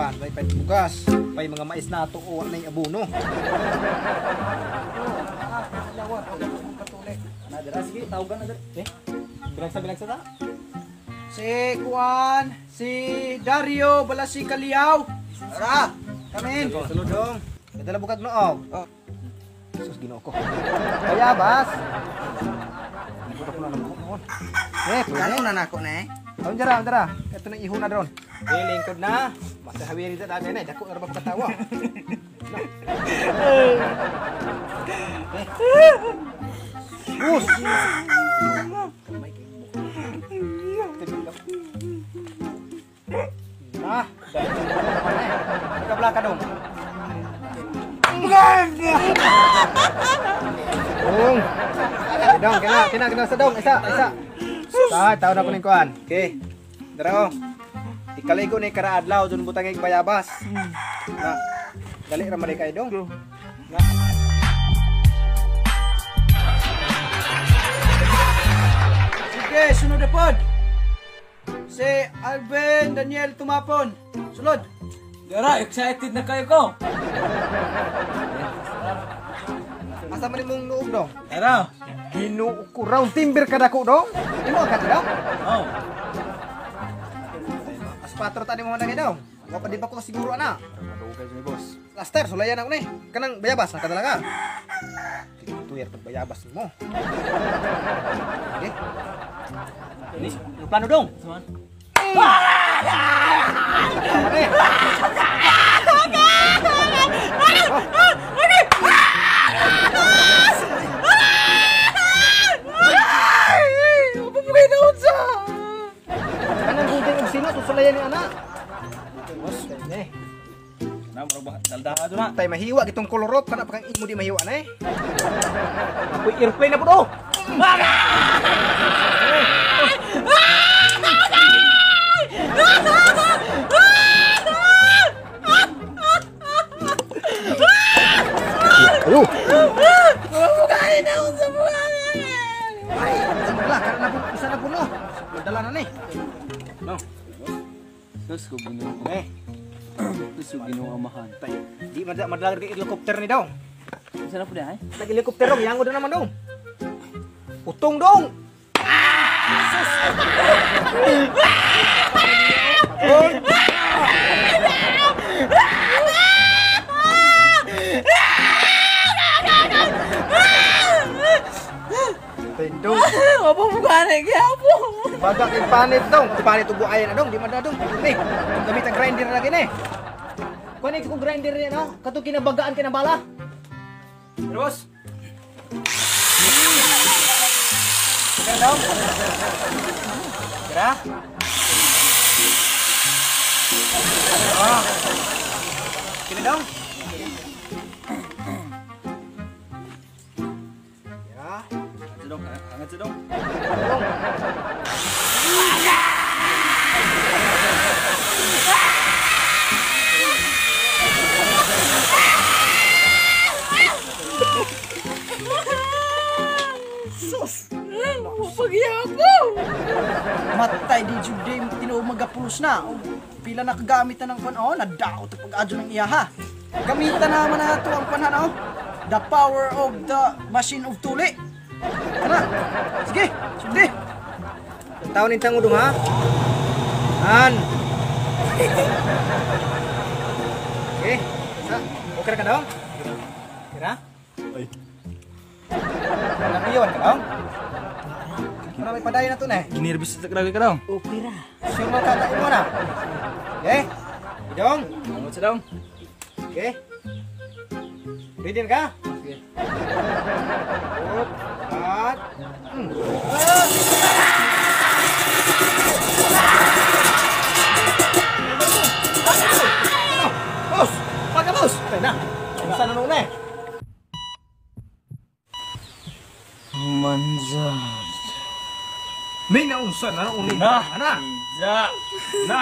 Kuan, may pay bugas, pay mga mais na ato o nay abono. Na dira sige, tawagan na dira. Eh. Bilagsa ta. Si Kuan, si Dario Balasi Kaliaw. Tara, kami. Sulod dong. Kadala bukag noog. Oh. Sus, Ginoo ko. Bayabas. Buta ko na ng buhok noon. Eh, Kano na nako na eh? Aon dira, dira. Ito nang iho na dron. Eh, lingkod na. Basta hawiri sa dami na. Dako na ba pagkatawa. Sus! Nah, dali ko na eh. Kabla ka dong. Dong. Dong, kena sa dong. Isa. Sa, taon na ko ning kuan. Okay. Dara oh. Ikaligo ni karaadlaw dun butangig bayabas. Na. Dali ra man kay dong. Na. Sige, sunod na pod. Si Alvin Daniel Tumapon. Sulod. Dara, excited na kayo ko. Asa man imong noob dong? Dara. Ginoo ko round timber kada ko dong. Imo ka dong? Oh. As patro tani mo nang dong. Wa pa di ba ko siguro ana. Madugay ni boss. Laster sulayan ako ni. Kanang bayabas na kadala ka. Tuyar pag bayabas mo. Okay. Ni, plano dong. Kanang gunting og sino susulayan ni ana. Boss, eh. Na murag ba daldaha do na. Tay mahiwa gitong kolorot kana pa kang imo di mahiwa na eh. Ako'y airplane na pud oh. Ayo. Ay, wala kana na po isa na po no. Dala na ni. No. Sus ko Ginoo. Eh, Sus ko Ginoo amahan. tay. Di madala kay helicopter ni dong. Isa na pud ay. Nag helicopter dong, yango na naman dong. Utong dong. Sus. Tindong. Opo mo gani gyapon. Baga kay panit dong. Panit ubo ayan na dong, di man na dong. Ni, gamit ang grinder na gini. Kuan ni kung grinder niya no, kato kinabagaan kay bala. Boss. Kaya dong. Kira? Ah. Kini dong. Ya. Dong, angat sa dong. Dong. Sus. Pagyapon. Matay di jud day tinuod magapulos na. O, pila na kagamit na ng kuan oh, nadaot ang pag-adyo ng iya ha. Gamitan na man nato ang kuan oh. The power of the machine of tuli. Kana. Sige, sundi. Taon ning tango dong ha. An. Okay. Sa, okay ra ka dong? Kira? Ay. Napiyon ka dong? Para may padayon na to na eh. Ginervous sa grabe ka dong. Okay ra. Sure mo ka mo na. Okay? Idong. Angat sa dong. Okay. Ready na ka? Sige. Up, at, Boss! Pagka boss! Tayo na. Saan na noon eh? Manza. May naunsa na noon eh. Na. Na. Na. Na.